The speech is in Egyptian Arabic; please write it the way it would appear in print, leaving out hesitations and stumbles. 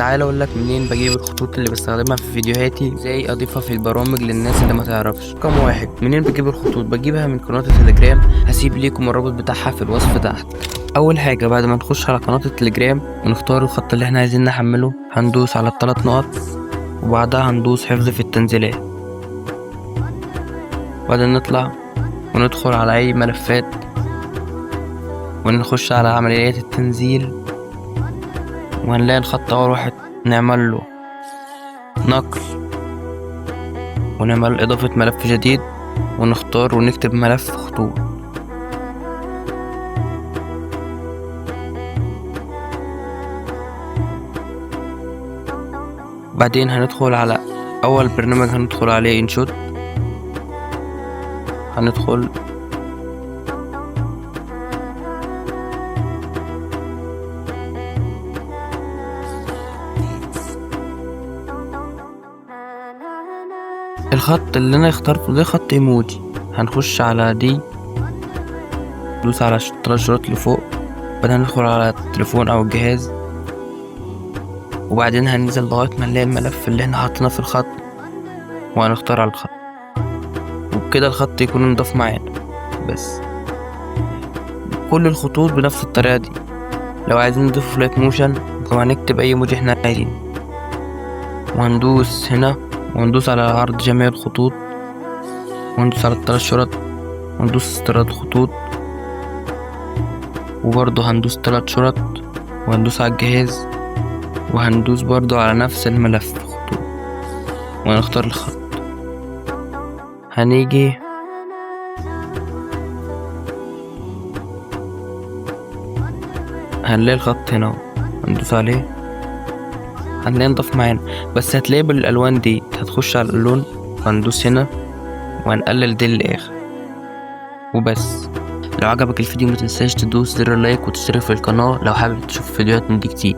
تعال اقول لك منين بجيب الخطوط اللي بستخدمها في فيديوهاتي، ازاي اضيفها في البرامج للناس اللي ما تعرفش. رقم واحد، منين بجيب الخطوط؟ بجيبها من قناة التليجرام، هسيب ليكم الرابط بتاعها في الوصف تحت. اول حاجة بعد ما نخش على قناة التليجرام ونختار الخط اللي احنا عايزين نحمله، هندوس على الثلاث نقط وبعدها هندوس حفظ في التنزيلات، وبعدين نطلع وندخل على اي ملفات ونخش على عمليات التنزيل، وهنلاقي الخط اول واحد نعمل له نقل ونعمل اضافة ملف جديد ونختار ونكتب ملف خطوط. بعدين هندخل على اول برنامج هندخل عليه InShot، هندخل الخط اللي انا اخترته ده خط ايموجي، هنخش على دي، ندوس على الثلاث شروط اللي فوق، بعدين هندخل على التليفون او الجهاز، وبعدين هننزل لغاية ما نلاقي الملف اللي احنا حاطينه في الخط وهنختار على الخط، وبكده الخط يكون انضاف معانا. بس كل الخطوط بنفس الطريقة دي. لو عايزين نضيف Alight Motion وهنكتب اي ايموجي احنا عايزينه، وهندوس هنا وندوس على عرض جميع الخطوط، وندوس على الثلاث شرط، وندوس استيراد خطوط، وبرضه هندوس ثلاث شرط، وهندوس على الجهاز، وهندوس برضه على نفس الملف خطوط، وهنختار الخط. هنيجي هنلاقي الخط هنا، هندوس عليه، هنلاقيه انضاف معانا، بس هتلاقيه بالالوان دي. هتخش على اللون وهندوس هنا وهنقلل دي للاخر وبس. لو عجبك الفيديو متنساش تدوس زر ال like وتشترك في القناة لو حابب تشوف فيديوهات من دي كتير.